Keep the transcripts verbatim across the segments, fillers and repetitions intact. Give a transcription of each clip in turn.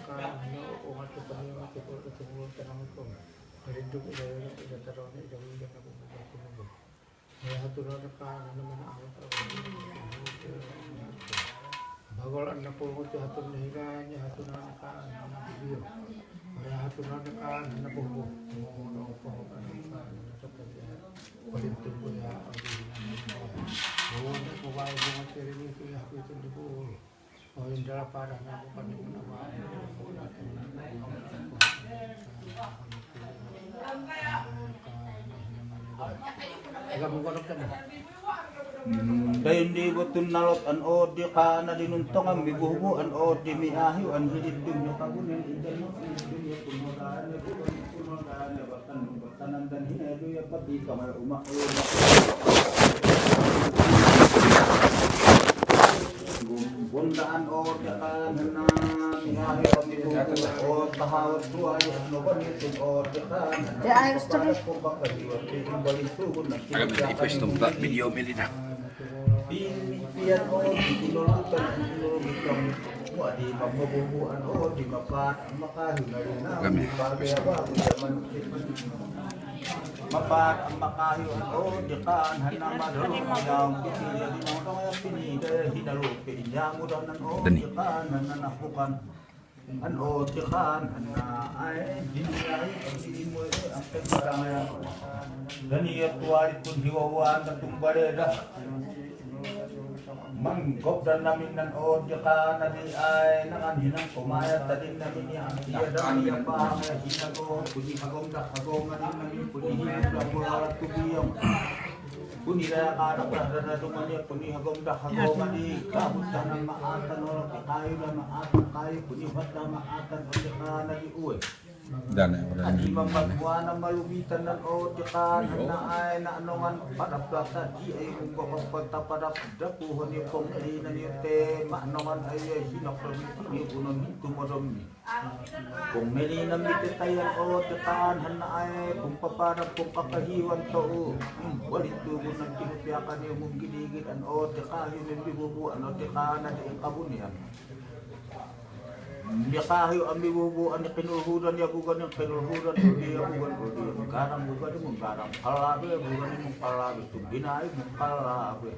Kaana o ngatu paniu ngatu ko te mulu tanang ko. Rindu ila ila ila tarone ila ila na ko ko ko. Aya hatu nana kaana na mana awat awat. Bagol anna ko ngatu hatu na hila nya hatu nana kaana na bibiyo. Aya hatu nana kaana na bobo. Mo mo ko ko kaana na tapa ya. Paling tunggu ya. Mo mo ko wai mo ngatu rindu ya hatu itu bobo. Dayun di botun nalot an odi kaana di nuntongan mi bubu an odi mi ahiu an hidit dun ya kabun. Agam ini request untuk video Melinda. Kami. Dani. An odi kaan, an na ai, dini ai, an si imo e, an pe barang ai. Dani ya tuari pun hiwawa an da tumbareda. Mangkop dan namin an odi kaan, adi ai, nangan hinang komaya, tadin namin ya, ya dani ya pa, hinago, puni hagom da hagom, adi namin puni hinang da mulala tubiyong. Puni da kada da da da tumanya puni hagom da hagom adi kabut da na maatan olo kayu da maatan kayu puni huat da maatan odi kaan adi ue. Adi mambat muana malubitan nan odi kaan na ai na nongan padap da tadi ai unggok kota padap da puhon ni pong ni nani te ma nongan ai ai hinok da mi puni punon ni tumodom ni. Pung meli na mi te tayan odi kaan han na ai, pung papara pung kakahiwan tou. Wali tugun na tinupiakan ya mung gidigid an odi kayu mi bibubu an odi kaan na di kabunian. Mi kayu an bibubu an kinulhudan ya bugan ya kinulhudan odi ya bugan odi. Garang bugan ya mung garang kalabe bugan ya mung kalabe tu binai mung kalabe.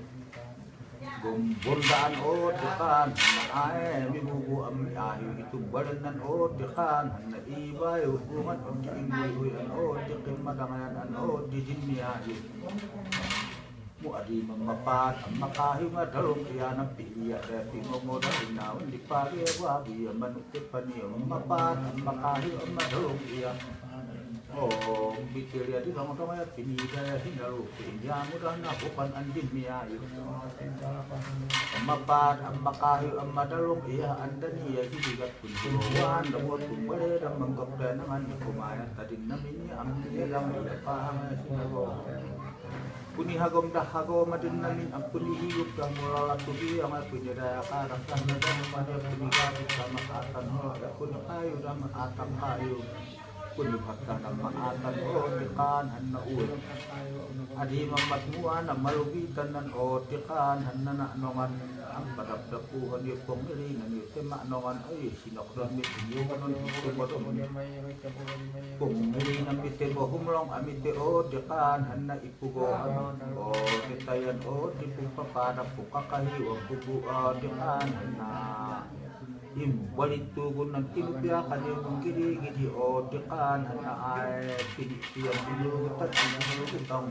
Gombondaan odi kaan, na ae, mi bubu ami ahi, itu balenan odi kaan, na ibai, hubungan odi ingui ui an odi kimadangayan an odi jinmi ahi. Mu adi mamapat, makahi madalong iya na pilia, repi momoda inawan di pari, wabi, manu tepani, mamapat, makahi, madalong iya. O, bitilia di dong dong ya, pini daya hinalu, pini amu dana bukan andin mi ayu. Mapat, makahi, madalong iya, andani ya, hidigat pun buruan, dong buat pun bale, dong menggok danangan, kumaya tadin namini, amni lang, pahang ya, hinalu. Puni hagom da hagom adin namin, ampuni hiuk da mulala tubi, ang puni daya karak da, nadam mani, puni gadis da maatan, ho, ya, puni kayu da maatan kayu. Puni patta na maatan odi kaan han na ue. Adi mamat mua na malubitan nan odi kaan han na na nongan. Ang padap dapuhan ya pong ili nan ya te ma nongan ai sinok don mi tumio kanon tumio don mi. Pong ili nan mi te bohum long ami te odi kaan han na ipugohan. Odi tayan odi pung papada pung kakahiwan pugu odi kaan han na. Im, bali tugun nan tinupiakan ya mung gidi-gidi odi kaan han na ae, pinipian, pinurutan, pinurutan.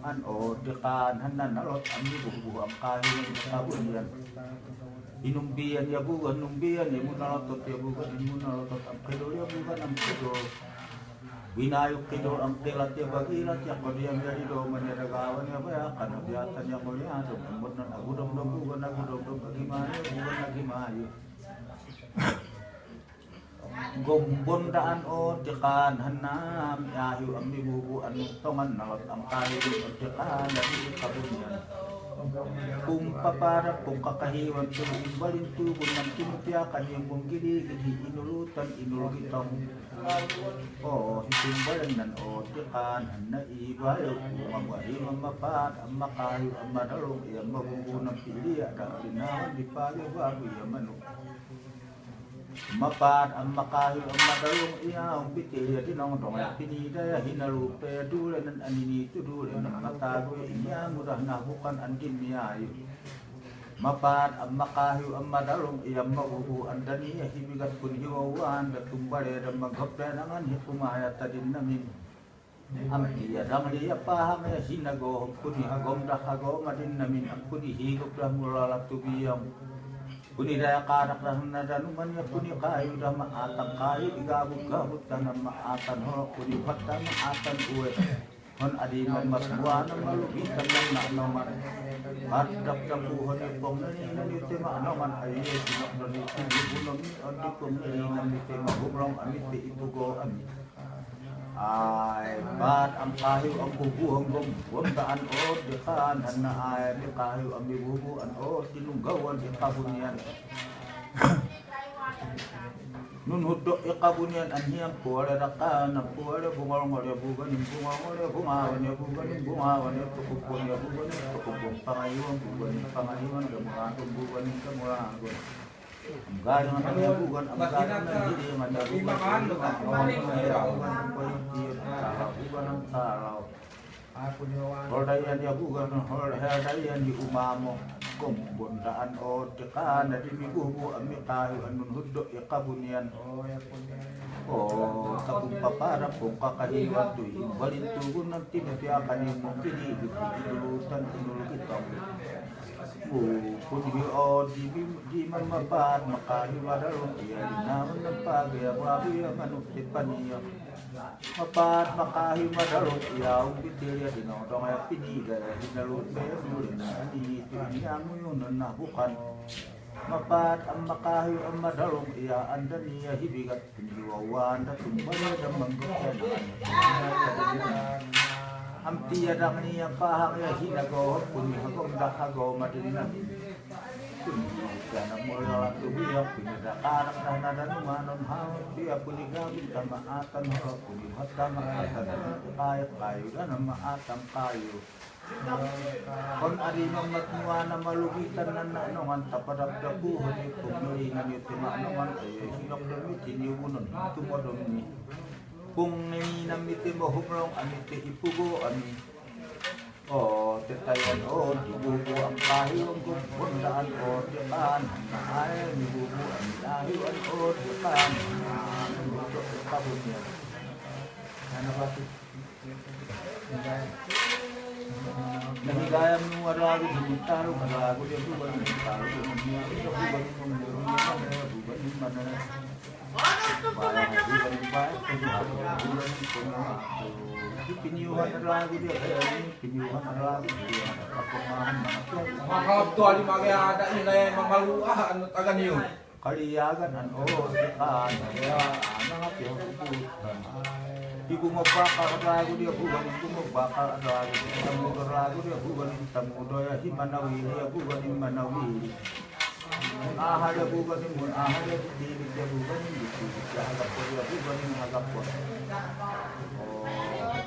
An odi kaan han na nalot, ami bubu am kahiwan kabunian. Inumbian ya bugan, numbian ya munalotot ya bugan, munalotot am kedol ya bugan, am kedol. Binayuk kidul ang kilat ya bagilat ya kodian ya di doman ya dagawan ya bayakan ya biatan ya mulia dong embut nan agudong dong bukan agudong dong bagi mayu bukan bagi mayu. Gombondaan odi kaan han na mi ahiu ami bubu anu tongan nalot ang kahiu odi kaan na di kabunian. Pung papada pung kakahiwan tu imbalin tugun nan timupiakan yang pung gidi-gidi inulutan inul gitong. O, hitumbalan nan odi kaan han na ibayo, mabahi mamapat, makayu, madalong, ya mabubu nan pilia, dan pinawan di pagi babu ya manuk. Mapaat am makahiu am matalung ia, umbiti ia dinong dong ia pinida ia hinalupe ia dule nan anini tudule nan matagu ia ini ia mudah nahukan andin ia yu. Mapaat am makahiu am matalung ia mabubu andani ia hibigat kun hiwauan da tumbale da magap da nangan hikuma ia tadin namin. Am tia dang lia pahang ia hinago, kuni hagom da hagom adin namin, am kuni higop da mulala tubiang. Kuni daya kadak da nadanuman ia kuni kayu da maatan kayu, igabut-gabut da na maatan holo, kuni bat da maatan ue. Hon adi mamat muana malugitan na nanoman. Bat dak da puhon ia pong nani nani te ma nanoman, aye sinok nani tini bunom ni, on di pong nani nani te ma humlong ami te ipugo ami. Ai, bat am kahiu am bubu am gom, gom daan o dikan, hana ai, mi kahiu am mi bubu an o dinunggawan di kabunian. Nun hudok i kabunian an hiam puale dakan, am puale bungol ngole buganin, bungol ngole bungawan ia buganin, bungawan ia tukupon ia buganin, tukupon pangayuan buganin, pangayuan damulagon buganin, damulagon. Am galing an ia bugan, am galing an hili an ia bugan, bugan, bugan, bugan, bugan, bugan, bugan, Hol dai an ia bugan, hol, hol dai an ia umamo. Kombon daan o dikan, adi mi bubu am mi kahiu an nun hudok i kabunian. O, takung papara pong kakahiu an tui, balin tugun an tini piakan i mong kini, di dulutan inul kitong. Kun hi o di, di mamapaat makahiu matalung ia, di naman na pagi ia babi ia manuk di paniya. Mapaat makahiu matalung ia, umbiti ia dinong dong ia pinida ia hinalupe ia dule nan anini tudule ia muyunan nahukan. Mapaat am makahiu am matalung ia andani ia hibigat Am tia dang nia pahang ia hinago, kuni hagom da hagom adin namin. Kuni dana mulala tubiak, kuni da karak da nadanuman, on hau tia kuni gabut da maatan holo, kuni bat da maatan kayu, kayu dana maatan kayu. Kon adi mamat muana malugitan nana nongan tapadak daku hodi pung nuli nani tuma nongan, aye sinok dami tini ubunon tumodon ni. Pung nini nami timo humlong ami ti ipugo ami. O tetayan o di bubu am kahiu am gum bondaan o dikan. Aye ni bubu ami kahiu an o dikan. Nana batu. Nani gayam nu ada lagu di Bintaro, ada lagu di Abugan, Bintaro di Bintaro, Abugan, Abugan, Abugan, Abugan, Abugan, Abugan, Abugan, Piniuhan ada lagu di Abugan, Piniuhan ada lagu di Abugan. Makam tu ali mage ada inai mamalu ah anu tagan yu. Kaliyagan an o dikan, ya, nangati hau kupu. Ibu mabakal ada lagu di Abugan, ibu mabakal ada lagu di Tamudo, ada lagu di Abugan, Tamudo ya, hi Manawili, Abugan, hi Manawili. Mun aha di Abugan, mun aha di Abugan, di Abugan, di Abugan, di Abugan, di Abugan. O,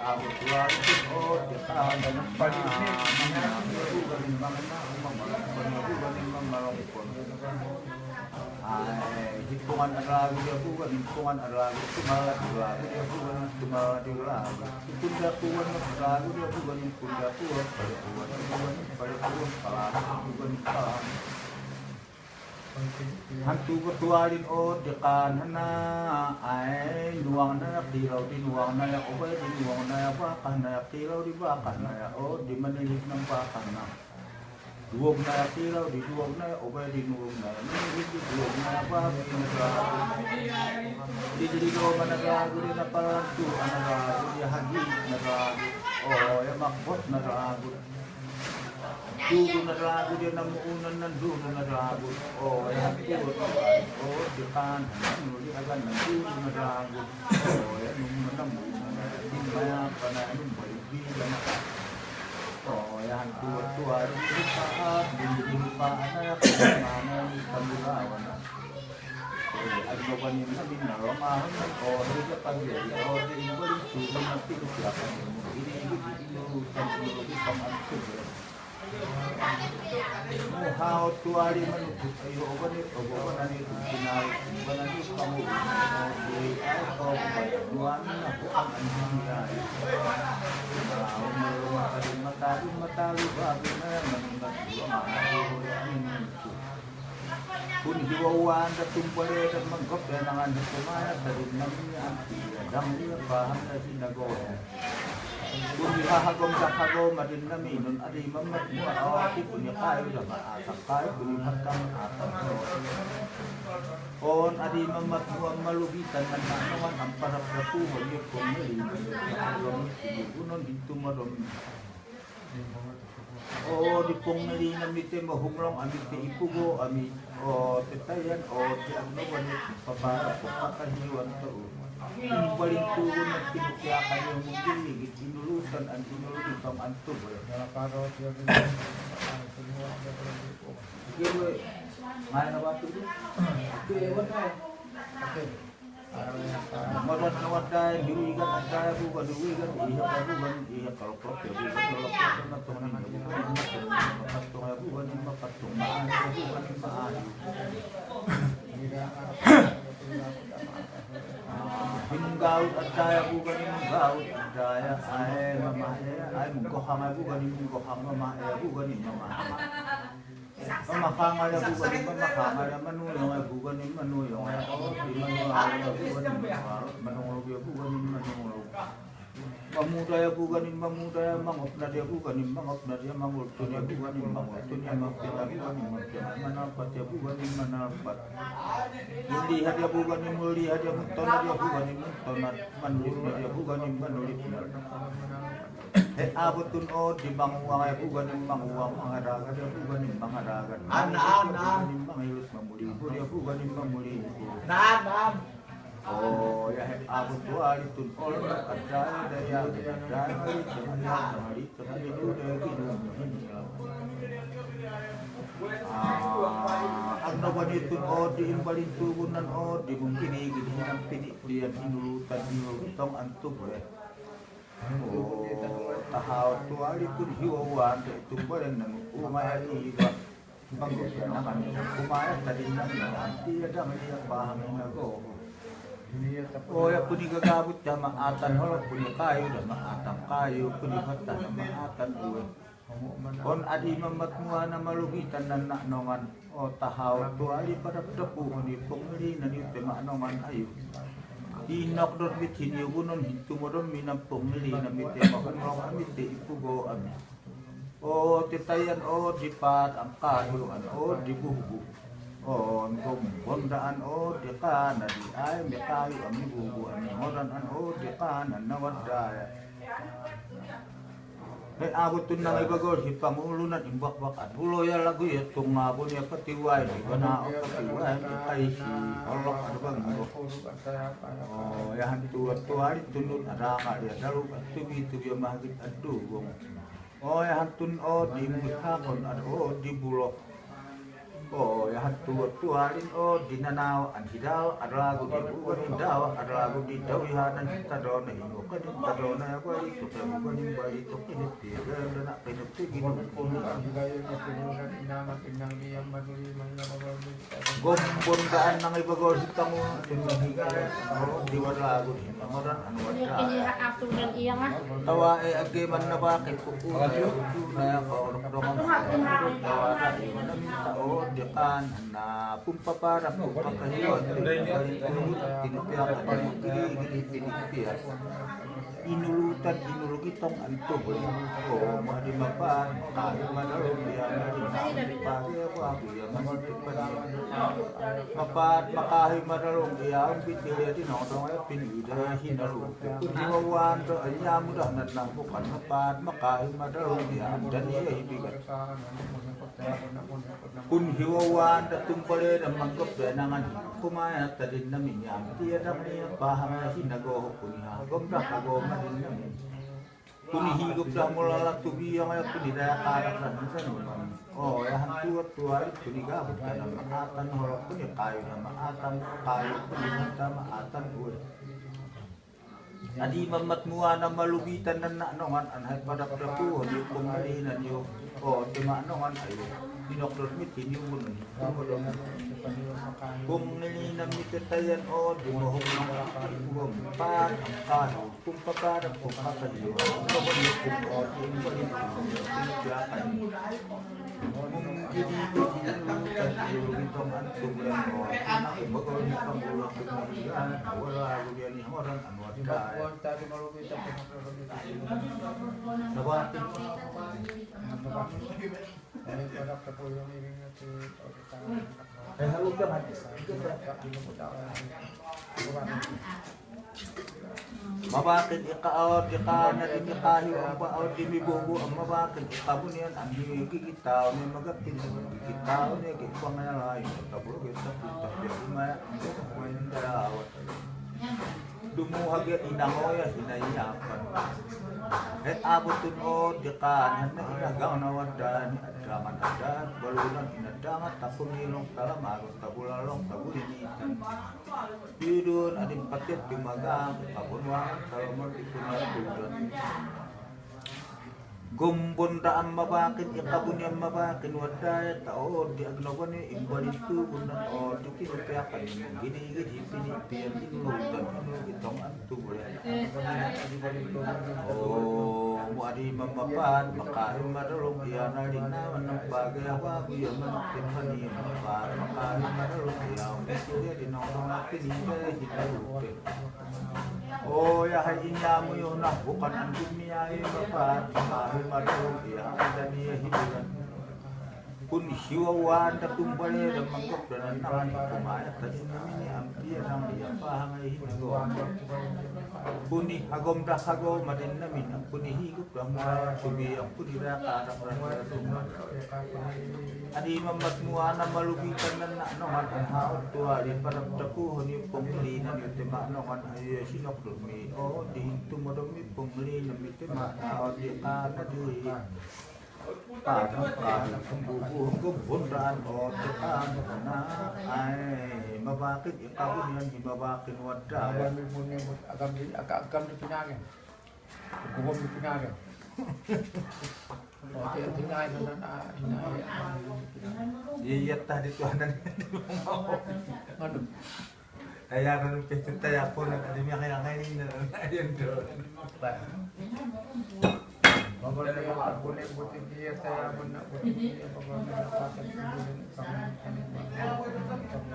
aku tuan, o, dikan, dan paling ni, Abugan, mangana, Abugan, Abugan, Abugan. Ai, hipungan ada lagu di Abugan, hipungan ada lagu, tumal ada lagu di Abugan, tumal ada lagu. Hipun di Abugan, ada lagu di Abugan, hipun di Abugan, pala Abugan, pala Abugan, pala Abugan, pala. Hantu ketualin o dikan hana, ai, nuang naya kilau di nuang naya, obai di nuang naya, bakah naya kilau di bakah naya, o, di manilik nang bakah nang. Duog naya kilau di duog naya, obai di duog naya, manihit di duog naya, babi naya. Di dili do mana lagu di napalantu, ana lagu di hagi naya lagu. O, ya makbot naya lagu. Dudu naya lagu di namuunan nan dudu naya lagu. O, ya hagi, o, dikan, nuli agan nan dudu naya lagu. O, ya nung namuunan, di maya pana nung balik. Di dana. O, ya hantu tua di lupa, di lupa, ana ya, mana di tambulawan. O, adi babanin na di nalong ahon, o, di depan dia, o, di imbal itu, di mati di siapa ni, ini, ini, ini, urusan, ini, urusan, itu, ya. Muha o tuali manukut ai ho o bane o bane ni tu kinal bane ni kamu o tui ai o bane nuan na ho ang ang ni ai. Mau mau matali matali matali babi na manungat dua mana ho ya ni tu. Kun hiwa uan da tumpale da manggop da nangan da kumaya tadi nami anti da dang dia paham da sinago. Kun hiha hagom da hagom adin nami nun adi mamat mua awaki kun hiha kayu da ma atang kayu kun hiha tang atang kayu. On adi mamat mua malugi tanan na nongan amparak da puho dia pungeli. Hagom iti gunon itu marom. O di pungeli na mite mahumlong ami te ipugo ami o tetayan o te ano bane papa papa kahiwan to. Paling turun na tinukiakan yang mungkin ligit inulutan an inulutang antu. Oke, we. Main apa tu? Oke, we. Oke. Modan na wadai, hiru igat adai, bukan hiru igat, iya ka bukan, iya kalo klok ya bukan, kalo klok ya bukan, iya bukan, iya bukan, iya bukan, iya bukan, iya bukan, iya bukan. Menggaut adai, bukan menggaut adai, ai mama, ai menggohang, bukan menggohang mama, bukan mama. Mamakang aya bukan ni mamakang aya manuyong aya bukan ni manuyong aya o di manuyong aya bukan ni manuyong manuyong aya bukan ni manuyong. Mamuda aya bukan ni mamuda aya mangop na dia bukan ni mangop na dia mangop tu dia bukan ni mangop tu dia mangop tu dia bukan ni mangop tu dia manalpat dia bukan ni manalpat. Muliha dia bukan ni muliha dia muntona dia bukan ni muntona manulip na dia bukan ni manulip na. He abutun o di manguang aya bukan ni manguang mangadaga dia bukan ni mangadaga. Ana ana. Mangilus mamuli dia bukan ni mamuli. Nan nan. O ya he abutu alitun o ada ada ya ada ada. Ano ba nitun o di imbalin tugunan o di mungkin igi di hinang pini dia inulutan inulutong antu boleh. O taha o tuali kun hiwa wan de tumbalan nang umaya iba. Bang ko siya naman kumaya tadi nang nanti ada mali apa hangin ako. O ya kuni gagabut ya maatan holo kuni kayu da maatan kayu kuni bata da maatan uwe. On adi mamat mua na malugitan na nak nongan. O taha o tuali pada dapu ni pungli na ni tema nongan ayu. Inok dot mit hini ugunon hintu modon minam pungli na mite mahumlong amite ipugo ami. O titayan o dipat angkayu an o dibuhbu. O gombondaan o dikan adi ai mekayu ami buhbu ami modan an o dikan an nawadaya. He abutun nang ibagol hipangulunan imbakbak adulo ya lagu ya tungabun ya patiwai ni bana o patiwai ni kaisi holok adubang imbak. O ya hantu atu ari tunut adanga ya dalu atubi tubi ya mahagit adugong. O ya hantun o di mutakon ad o di bulok. O ya hantu atu arin o di nanawa an hidawa ad lagu di bukan hidawa ad lagu di dawihanan hitadona hingo kani tadona ya bali tuke bukan himbali tuke ni tiga dana kani tuke gini. Gombondaan nang ibagol hitangu tuni higa o di wad lagu di hinamoran anu wad. Tawa e age man na bake kuku na ya ka orok dongan. Tawa na iwan na minta o di kan na pumpapara pumpakahiwan tuni bali tuni tuni piaka tuni tuni tuni piaka. Inulutan inulugitong anto beli. O madi mapan kayu madalong ya madi mapan pagi aku aku ya madi mapan. Mapan makahi madalong ya ambi tili di nodong ya pini da hinalu. Kuni wawan do anya mudah nan nang bukan mapan makahi madalong ya dan ya hibigat. Kun hiwawan da tumpale da mangkop da nangan kumaya tadin na minyam tia da miya paham ya hinago kuni ha gom da hagom adin na miya. Kuni higop da mulala tubi yang ya kuni da ya karak da misan. O ya hantu atu ari kuni gabut da na maatan holok kuni kayu da maatan kayu kuni da maatan ue. Adi mamat mua na malubitan na nongan anhai padap dapu hodi pungli na niyo. O, tema nongan ayo. Inok dot mit hiniyo bunun. Pungli na mit tetayan o di mohok nongan. Pungpapadap pungpakaliyo. Mabakin ika aot ika na dimi kahiu amba aot dimi bubu, mabakin ika bunian ami gigitao ni magapin gigitao ni gipangayalai tabur gita puta biar umaya. Dumu hage inangoya hinaiyapan. E abutun o dikan hana inagang na wadan ni adangan adan balunan inadangan tapun ilong talamarun tabulalong tabulinitan. Yudun adin patit dumagang kabunuangan talamar di kunatudan. Gombon daan mabakin ikabunian mabakin wadaya tao di agnawan ni imbalin tugun na o di kinupiakan ni gini gini pini pian inlutan inu itong antu bulan. O mu adi mamapan makain madalong iya na linawan ng pagi awa buya manok timani mapan makain madalong iya ang pisuya di nongdong na pini gaya hinalupe. O yahai inyamu yo na bukan antum ni ai mapat makain madalong iya ada ni ya hiburan. Kun hiwa wan da tumbale da manggok da nanangan kumaya tadi namini ampia nang iya pahang ai hinago. Kuni hagom da hago madin namin kuni higop da mula tubi yang kuni da kadak da tumbale. Adi mamat muana malubitan na nongan anha otua di parap tapu honi pungli na mi tema nongan ayo sinok domi o di hintu madomi pungli na mi tema o di kana di. Padang padang kembubu kebun dan o di kana na ai mabakin ikabunian di mabakin wadah. Agam di agam di penyangin. Gubom di pinagam. Oke, tinggal itu dan ah, ini. Iya, tadi tuh ada. Nganu. Kayak kan pecet kayak pun ada yang yang ini dan ada yang dulu. Bapak dia tak boleh butuh dia, saya pun nak butuh dia, pokoknya nak pakai sendiri.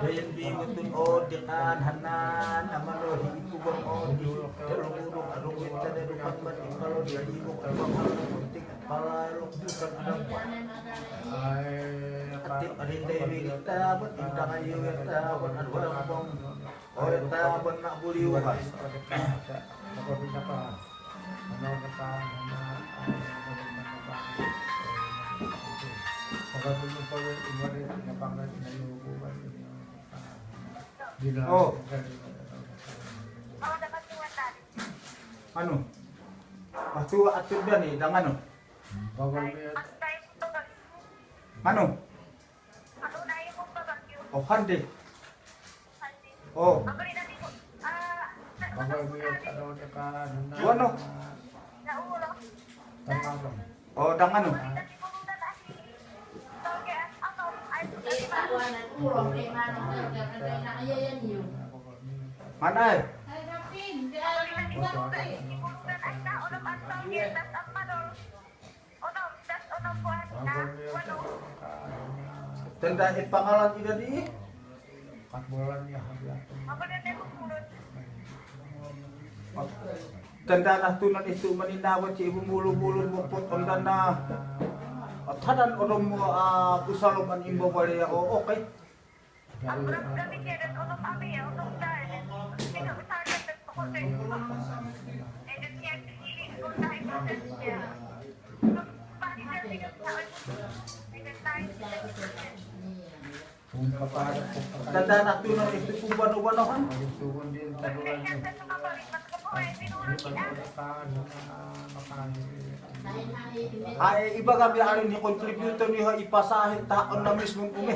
Dayan bi mutun o dikan hanan amalo hi ikubang o di terungurung arungit kada dukan bat ikalo di alibok abang halo mutik pala lok dukan adang. Atik arinday bi kita bat indang ayu ya ta bat adwa bang. O ya ta bat nak buli ukas. Oh. Anu. Waktu atur dan ni dang anu. Anu. Oh, hande. Oh. Wano. Oh, dang anu. Mana ai? Tanda ipangalan ida di. Tanda nah tunan itu maninawa ci ibu mulu-mulu muput ondana. Tadan odom, ah, usalom an imbo bale ya, oh, oke. Tanda na tuno itu kumbano-banohan. Ai, iba kami ari ni kontributor ni ha ipasahe ta on na mismo kume.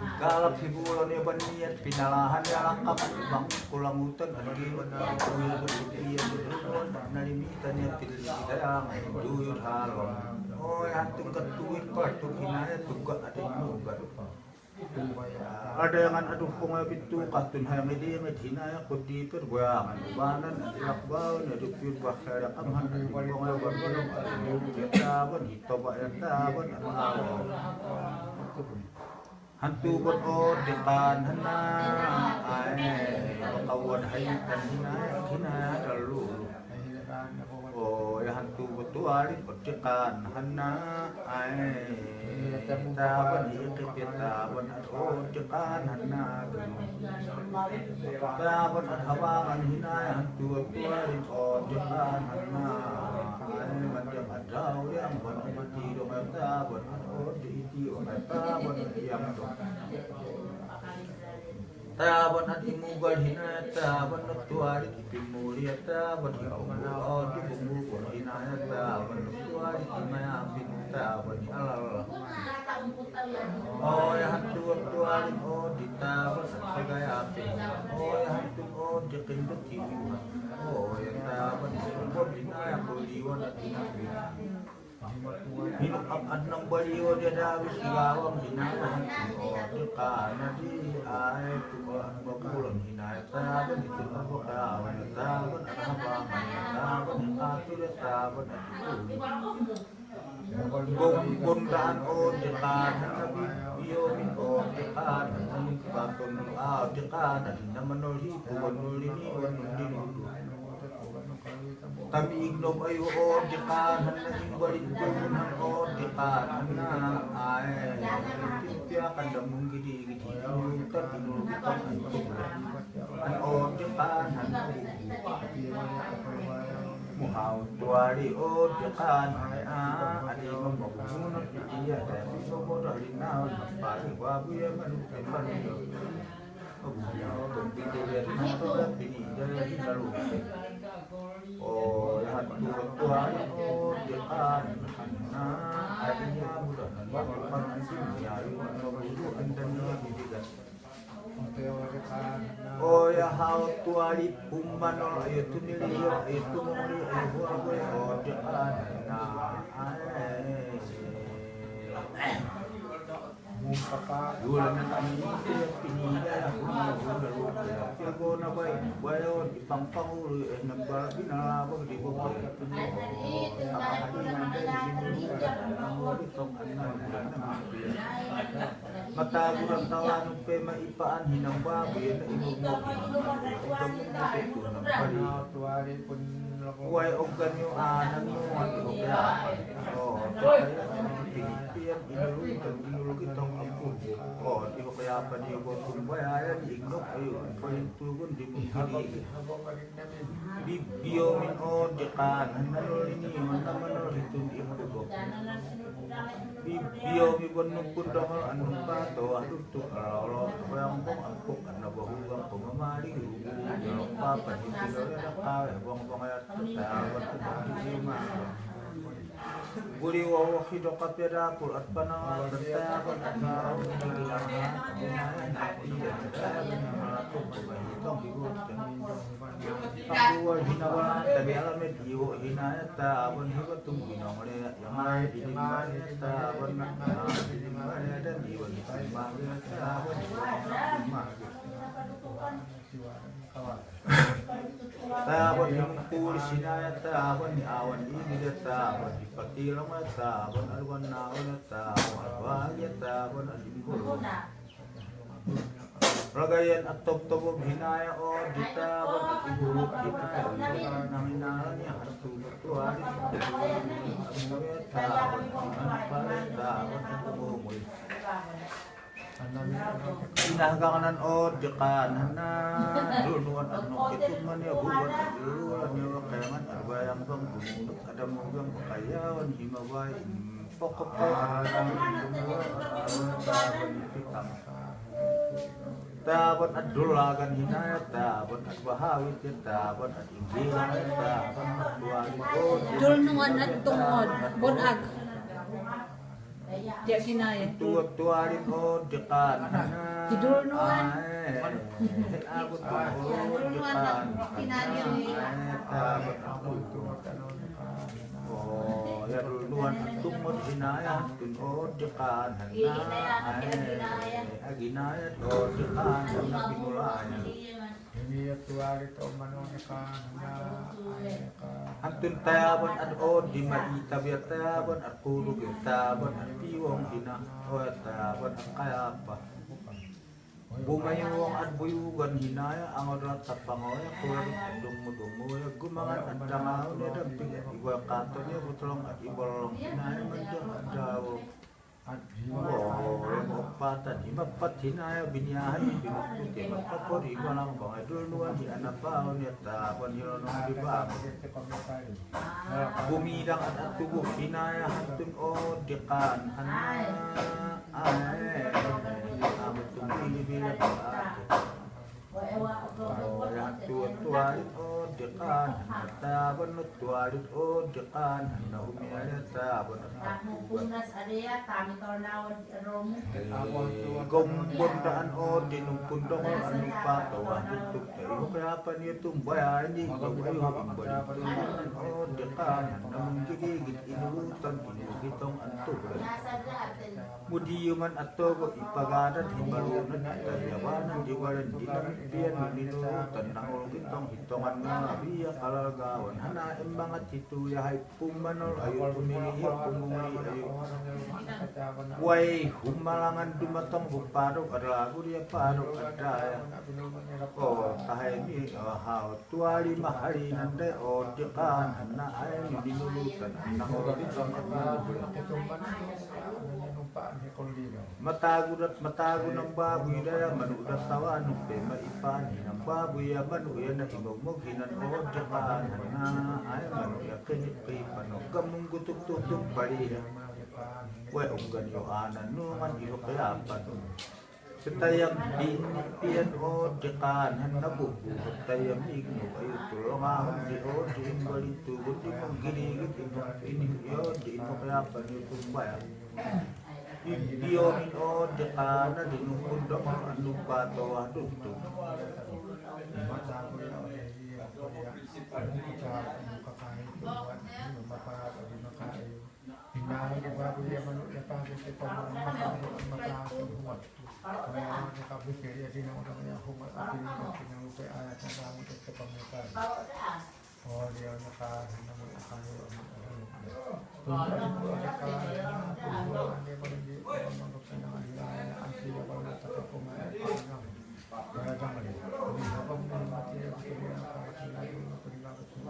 Kalap hibulon ya baniat pinalahan ya lakap bang kulangutan adi mana kuya kuya nalimitan ya pili kaya ngai tuyut halon. O ya hantu katuit patuk hinaya tuga adi muga. Ada yang adu punga bitu katun hai ngidi ngid hinaya kuti perbuangan banan adi lakbaun adi piut bakal kamhan adi punga banan adi taban hitoba ya taban adi awan. Hantu bot o tikan hana ai kawan haitan hinaya hinaya dalu. O ya hantu bot tualit o tikan hana ai taban ikip ya taban o tikan hana. Taban at hawangan hinaya hantu bot tualit o tikan hana ai mati at daw yang ban mati dong taban o di iti o taban yang dong. Taban at imugal hinaya taban at tualit ipimuli ya taban ipungu o di pungu hinaya taban at tualit imaya pin taban alal. O ya hantu at tualit o di taban at sagaya pin. O ya hantu o di kindut ibu. O ya taban ipungu hinaya kuliwan at inabi. Inuk ap at nang bali o dadabi sigawang hinayan, o tikan adi, ae, tuka at bakulang hinayan, taban itu ap bakawan, taban at habangan, taban at atur, taban at itu. Bong, bong daan o tikan, nabi, iyo, min o tikan, nabi, baton o tikan, nabi, naman o hitu, nabi, ini, nabi, ini. Tami ignop ayu o tikan, hana ing balik tumun han o tikan, hana, ae, tiakan damung gidi, gidi, inulutan, inulutan, an o tikan, hana, muhau tuali o tikan, hana, adi mamagunat, iya, tapi sobo dari naon, pari, wabu, ya, manu, manu. O ya hau tuali pumanol ayo tunili ayo tumuli ayo huabu o tikan na ae. Mata gurang tawa nupe ma ipaan hinang babu ya na imugmug. Wai ogan yu anan nu ati oke apa. O, oke apa ni pinipian inulu itong inulu itong ampun. O, ati oke apa ni oke tumbai ayan ingnok ayu. Paling tugun di mungkiri. Bibio min o tikan, nanul ini, mana manul itong ikubok. Bibio mi bon nukun dongol anung pato, aduh tu alolo, koyang bong ampuk, ana bahugang pemamali, rubu, yalok papan, itilo yalok kawe, bong bong ayat, tawa, tawa, tawa, Guli wawa hido kapya dapul at panang at tawa at tawa at tawa at tawa. Pakual hinawa tabi alamed iwo hinaya tawa hiwa tung binong le yang ai di dimane tawa na di dimane dan iwa di dimane tawa. Tawa ni mungkul sinaya tawa ni awan ini dia tawa ni patilong tawa aluan nawa tawa bagi tawa aluan. Ragayan atop tobo hinaya o di tawa di bulu di tawa nang inala ni hatu tuari tawa tawa tawa. Inah ganganan o tikan hana dulnuan anok ketuman ya buwan duluan ya wakayangan arbayang bang gunung ada munggang pakayawan himawai pokok taban at dulagan hinaya taban at bahawit ya taban at inggilan ya taban at tuwari o dulnuan at tungod bunag. Tiya kinaya. Tuwa, tuwari o tikan. Tidul nuan. Ae. Abu tuwa o tikan. Kinaya. Ae, tabat abu tuwa. O, ya dul nuan tumut hinaya tun o tikan. Ae. Aginaya o tikan. Binulaya. Ini ya tuwari to manoneka na aeka. Hantun tayaban at o di maita biya tayaban at kulu biya tayaban at piwong hina o tayaban at kayapa. Bumayuwang at buyugan hinaya angodrat tapangoya kuwari at dungudunguya gumangan at dangaw ne damping at iwal katon ya butulong at ibalong hinaya manjang at dawo. At hima. O, ya, mapat, at hima pat hinaya biniyahan, binukut ya, mapapor, ibalang bang, ay dul nuan, di anapaon, ya, tapan, ya, lonong, di bang. Bumidang at, at tubo hinaya, hatun, o, dikan, hana, ae, amu tumili, bila, bang, ate. O, ya, tuwa, tuwa, o, Tiqan hanna tabanot tualit o tiqan hanna humiaya tabanot. Kumbun daan o tinupun dongol anu patawa tutuk tai hukayapan ia tumbaya ini bau ayu imbali tumbun o tiqan hanna munggigigit inulutan inulugitong antulan. Mudiyuman atogo ipagadat himalunan atayawanan diwalan dinan pian nuninu tanang ulugitong hitongan nga biya kalagawan hana embangat hitu yahai pumanol ayu tumili hiya pumuli ayu. Wai humalangan dumatong bupadok adalagu dia padok adaya. O tahai mi o hau tuali mahali nandai o tiqan hanna ai ni dinulutan hanna o tiqan hanna. Matagu dat matagu nang babu idaya manu dat tawa nupe ma ipan hinang babu ia manu ia na imogmog hinan o tiqan hanna ai manu ia kini kipano gamung gutuk tutuk pali ia. Wai unggan yo anan nungan ilo kayapan. Setayam di pian o tiqan hanna bubu setayam ignu ayu tulong ahun di o di imbali tugun di munggirigit ino ini yo di ino kayapan yo tumbaya. Di o min o tiqan na di nukun dong anu patawa tutuk. Inai di babu ia manu ia pagi kita manu maka maka huat. Kaya manu kabis ia di nang orang ia humat api ni bagi nang lupa ayat nang kamu tak cepat mereka. O dia maka nang manu kayu manu. Tunda ibu ada kala ia manu dia manu manu kena ia anti ia manu tak kumai. Kaya jangan. Ini apa manu mati ia betul ia maka tinggal dulu tinggal betul.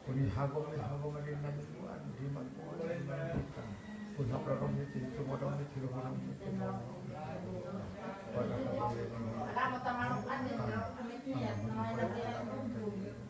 Kuni hagom ni hagom ni nani kuan di man kuan di man kuan. Kun hap ragom ni ti tu modom ni ti ragom ni ti modom ni ti. Pada hagom ni hagom ni.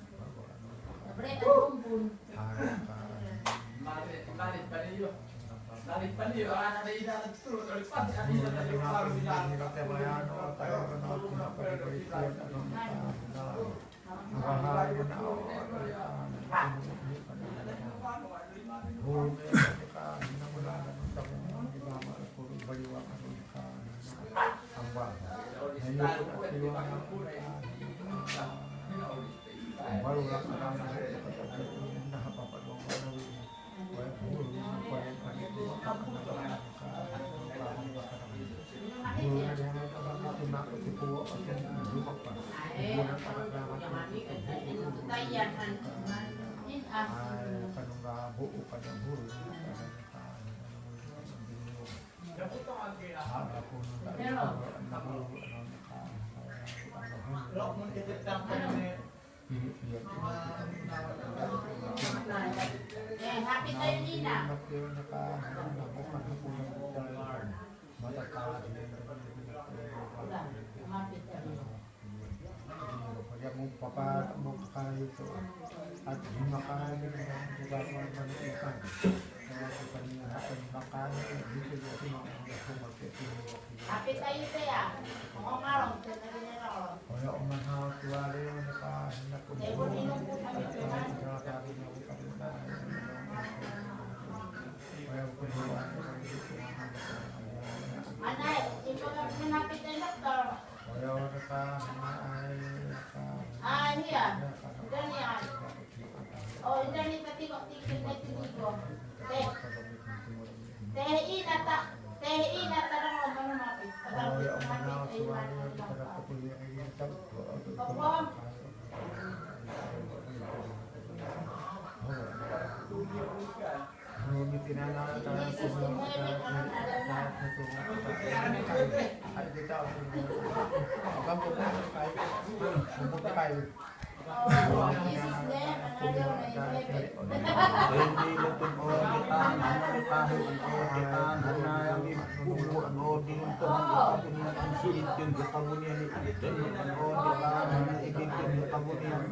Odi nuntungan i kabunian, an silit dun i kabunian, i dun an odi kan hana ikit dun i kabunian.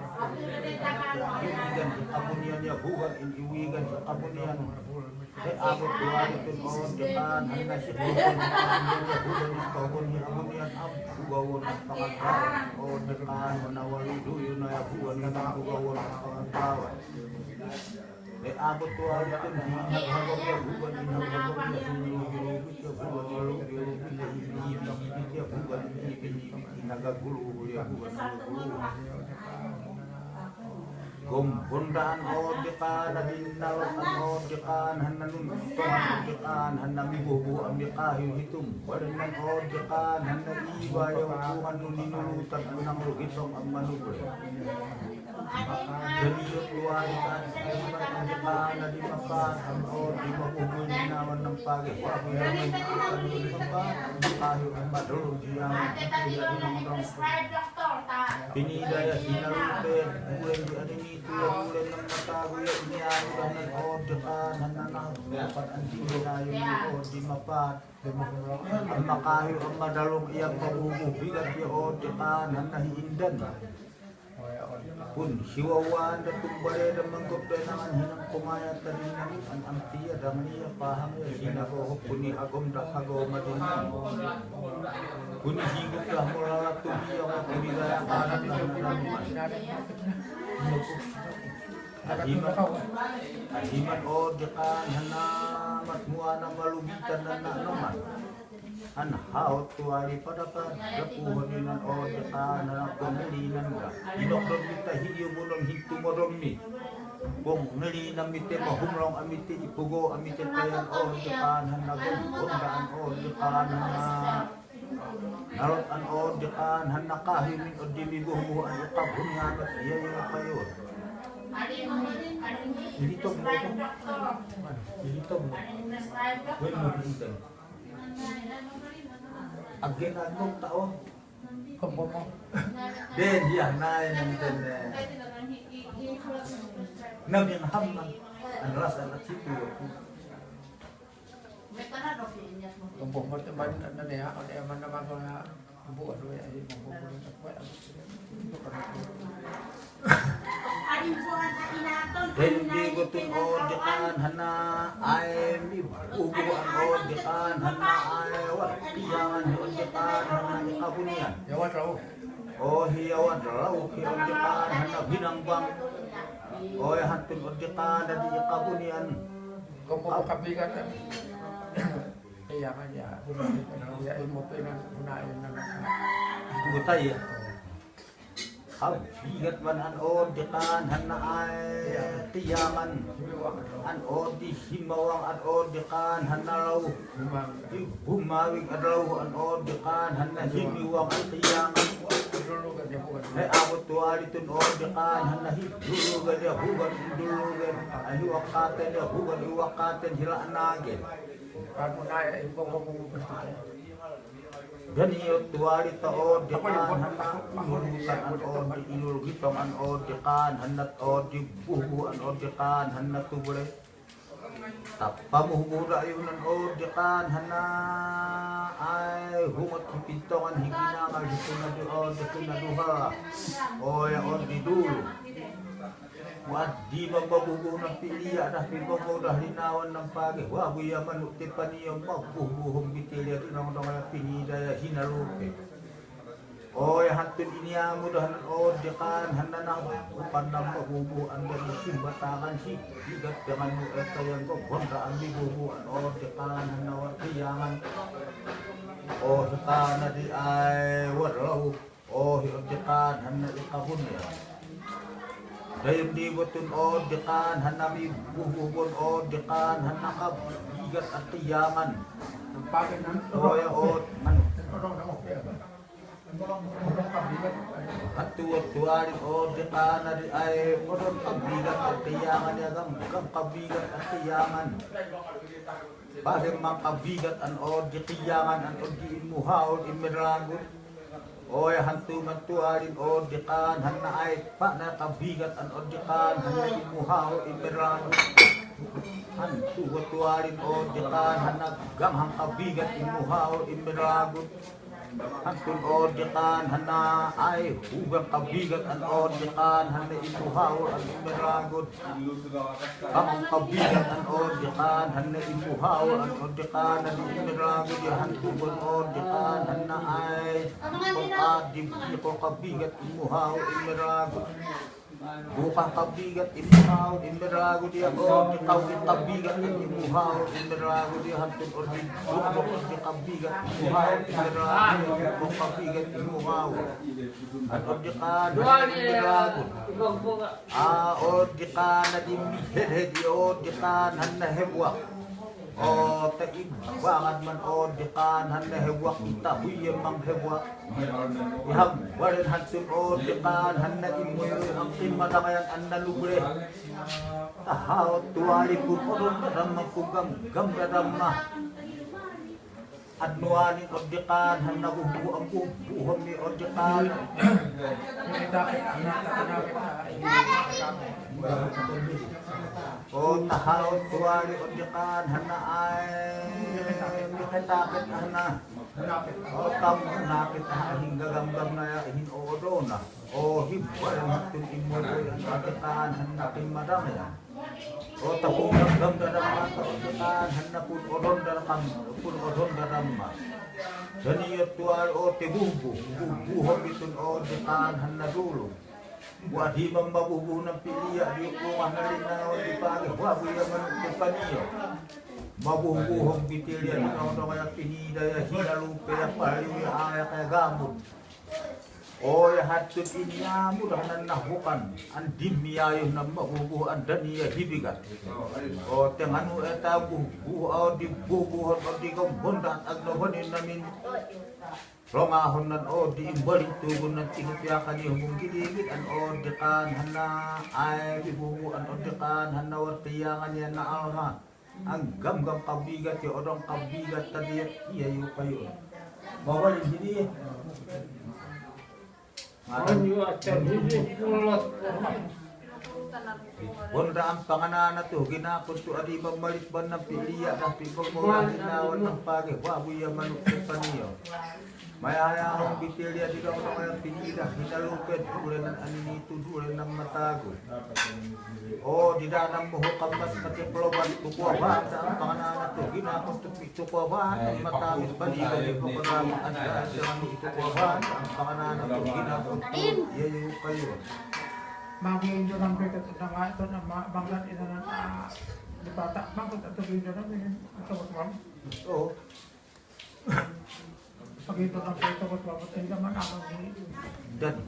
Iwigan i kabunian, iyabugan in iwigan i kabunian. He abut wari tun odi kan hana sikit dun i kabunian, iyabugan i kabunian, kabunian, ab, bugawon, pangagawan, odi kan hana wari duyun, iyabugan in bugawon, pangagawan. E abut wari tun hina hagom, iyabugan in hagom, iyabugan in hagom, iyabugan in hagom, iyabugan in hagom, iyabugan in hagom. Gom honda an odi kan, adin nalok an odi kan, hana nuntungan odi kan, hana mibubu ami kahiu hitum. Wadan an odi kan, hana iwa ya upungan nuni nulutan, hana nulukitong an manubul. Jadi, yuk, tuwari kan, ay, kan, kan, na di mapat, an odi mabubu ni nawan ng pagi. Wa, ya, ni, kan, ni mapat, an kahiu, an madulung, ya, ya, ni nongdong. Pinida ya, hinalupe, bulan di ani nitu ya, bulan ng mata, ya, ini, ya, udah, an odi kan, an, an, an, dapat, an, di, ya, ya, odi mapat. An makahiu, an madalung, iya mabubu, bigat, ya, odi kan, an, an, hindan. Pun siwawan da tumbale da manggop da nangan hinang kumaya tadi nang an amtia da mania pahang ya sinago hopuni agom da hago madinang. Puni higop da mulala tubi ya puni da ya kanan da nanuman. Adiman, adiman odi kan hana mat muana malugitan da nanuman. An haot tuwari pada padapuhon inan odi kan hana kong ngelinan da. Inok dom mita hiyo munon hintu modom mi. Kong ngelinan mite mahumlong amite ipugo amite tayan odi kan hana gom honda an odi kan hana. Nalot an odi kan hana kahiu min odi mibubu an ikabun ngamat iya iya kayon. Ilitom mo. Ilitom mo. Wen mo ilitom. Agen agen tao. Kompomo. Den ya nai nang den. Nang yang ham nang. An ras an situ. Kompomo teman nane ya, ane mana mana ya. Ibu aduh ya, ibu aduh ya. Dendi gotun odi kan hana ae mibubu an odi kan hana ae wat tiyangan odi kan hana ikabunian. Ya wat lau. O hiya wat lau hi odi kan hana binangbang. O ya hantun odi kan hana ikabunian. Kau mau kapikan kan? Iya kan ya. Ya ilmu penan guna inan. Itu kota ya. Kabigat man an odi kan hana ae tiyangan. An odi himawang an odi kan hana lau. Bumawing an lau an odi kan hana himiwang an tiyangan. He abut tuwari tun odi kan hana hidulugan ya bugan hidulugan. Ahi wakaten ya bugan iwakaten hila anagen. Dani iyo tuwari ta odi kan hana inulutan an odi inulugitong an odi kan hana odi bubu an odi kan hana tubule. Tapa muhubura iyunan odi kan hana ae hungot hipintongan higinangal hitunadu odi tunadu hala. Oya odi dulu. Wadi mamabubu nang piliya dah pibongo dah linawan nang pagi. Wagu iya manuk tepaniyo mabubu hong bitiliya tinong dong ya pinida ya hinalupe. Oya hantun ini amu dah nan odi kan hana nang upan nang mabubu anda di simbatakan si. Bigat dengan mu eta yang gobonda ambi bubu an odi kan hana watiyangan. Odi kan adi ae warlau. O hi odi kan hana ikabun ya. Dayun di botun odi kan hana mi buhbun odi kan hana kabigat atiyangan. O ya ot manu. Atu atu arin odi kan adi ae odon kabigat atiyangan ya gam gam kabigat atiyangan. Pahemang kabigat an odi tiyangan an odi imuhaul imirlagut. Oya hantu mantualin odi kan hana ai pana kabigat an odi kan hana imuhaul imirlagut. Hantu watuari odikan hanna ganghang kabigat imuhaul imeragut. Hantun odikan hanna ai hugang kabigat an odikan hanna imuhaul an imeragut. Ganghang kabigat an odikan hanna imuhaul an odikan an imeragut. Ya hantu odikan hanna ai pengadi biko kabigat imuhaul imeragut. Buka kabigat imuhaul imeragut ya odi kau kabigat imuhaul imeragut ya hantun odi buka odi kabigat imuhaul imeragut buka kabigat imuhaul. An odikan imeragut. A odikan adi mihehe di odikan hanna hebuak. O, taibangat man odikan hanna hebuak, ita huye mang hebuak. Iham walen hantun odikan hanna imue ang kimadang ayan anna lubre. Tahaot tuari ku koron dadama ku gam gam dadama. Anuani odikan hanna bubu ambu buhom ni odikan. O tahaot tuari odikan hanna ai. Miketakit hanna. O tam nakit hanna hingga gamgam na ya hin odona. O hibal matun imodoi an odikan hanna kimadang ya. O tapu gamgam dadama odikan hanna pun odon dadama pun odon dadama. Dani ya tuari o tebubu bubu hobitun odikan hanna dulu. Wadi mamabubu nampilia di uku mahalina o di pagi wabu ya manuk tepaniyo. Mabubu hong bitilia di nodong ya pinida ya hinalupe ya paliu ya aya kaya gamut. O ya hatut ini amu dahanan nahukan. Andimi ayu namabubu andani ya hibigat. O tenganu eta bubu o di bubu hon o di gambonda agnohoni namin. Rongahon nan o di imbalik tugun nan tinupiakan i humung giligit an odikan hanna ai bibubu an odikan hanna wartiangan ya na alha. Ang gamgam kabigat ya odong kabigat tadi ya iya yu kayu. Mawalin hidi. Ngan yu acan hidi pulas. Bonda ampanganan atu ginakun tu adi mamalit ban nampilia dah pibang mawalin nawan nampagi wabu ya manuk tepaniyo. Mayaya hong bitilia di dong dong ya pinida hinalupe dulenan anini tu dulenan matagu. O di danam muhu kambat pati pelobat tukuaban da ampanganan atu ginakun tu pitukuaban matagu bani bani pokona anda anda anu itukuaban ampanganan atu ginakun tu iya yu kayu. Magi injo nampe ke tentang ayat tu nama bangkat ina nana di patak bangkat atau di dalam ini atau bagaimana? O. Pagi itu nampe itu buat bapak tenda mana abang ini? Dan.